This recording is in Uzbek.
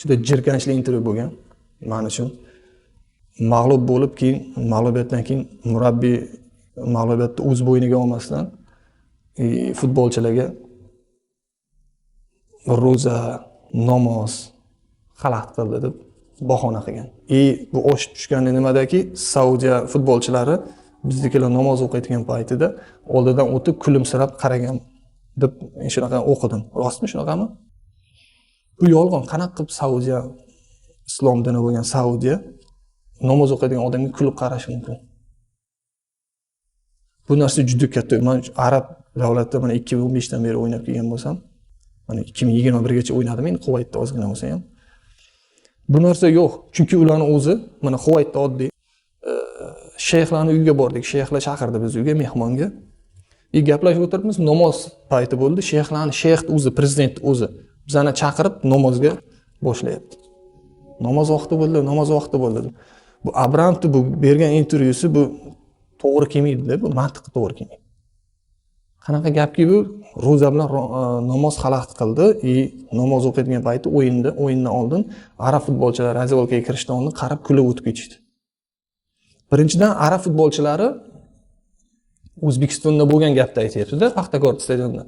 Juda jirkanchli intervyu bo'lgan man uchun. Mag'lub bo'lib, keyin mag'lubiyatdan keyin murabbiy mag'lubiyatni o'z bo'yniga olmasdan futbolchilarga ro'za, namoz xalaqit qildi deb bahona qilgan. И bu oshib tushgani nimadaki, Saudiya futbolchilari biznikilar namoz o'qiyotgan paytida oldidan o'tib kulimsirab qaragan deb shunaqa o'qidim. Rostmi, shunaqami? Bu yolg'on. Qanaqa qilib Saudiya, islom dini bo'lgan Saudiya namoz o'qiydigan odamga kulib qarashi mumkin? Bu narsa juda katta. Man arab davlatida mana 2015dan beri o'ynab kelgan bo'lsam, mana 2021gacha o'ynadim endi Quvaytda ozgina bo'lsa ham. Bu narsa yo'q, chunki ularni o'zi, mana Quvaytda oddiy shayxlarni uyiga bordik. Shayxlar chaqirdi bizni uyga mehmonga. И gaplashib o'tiribmiz, namoz payti bo'ldi. Shayxlarni, shayxni o'zi, prezidentni o'zi bizani chaqirib namozga boshlayapti. Namoz vaqti bo'ldi, namoz vaqti bo'ldi. Bu Abramovni bu bergan intervyusi, bu to'g'ri kelmaydida, bu mantiqqa to'g'ri kelmaydi. Qanaqa gapki bu, ro'za bilan namoz xalaqit qildi и namoz o'qiyotgan payti o'yinda, o'yindan oldin arab futbolchilari раздевалка ga kirishdan oldin qarab kulib o'tib ketishdi. Birinchidan, arab futbolchilari O'zbekistonda bo'lgan gapni aytyaptida, Paxtakor stadionida.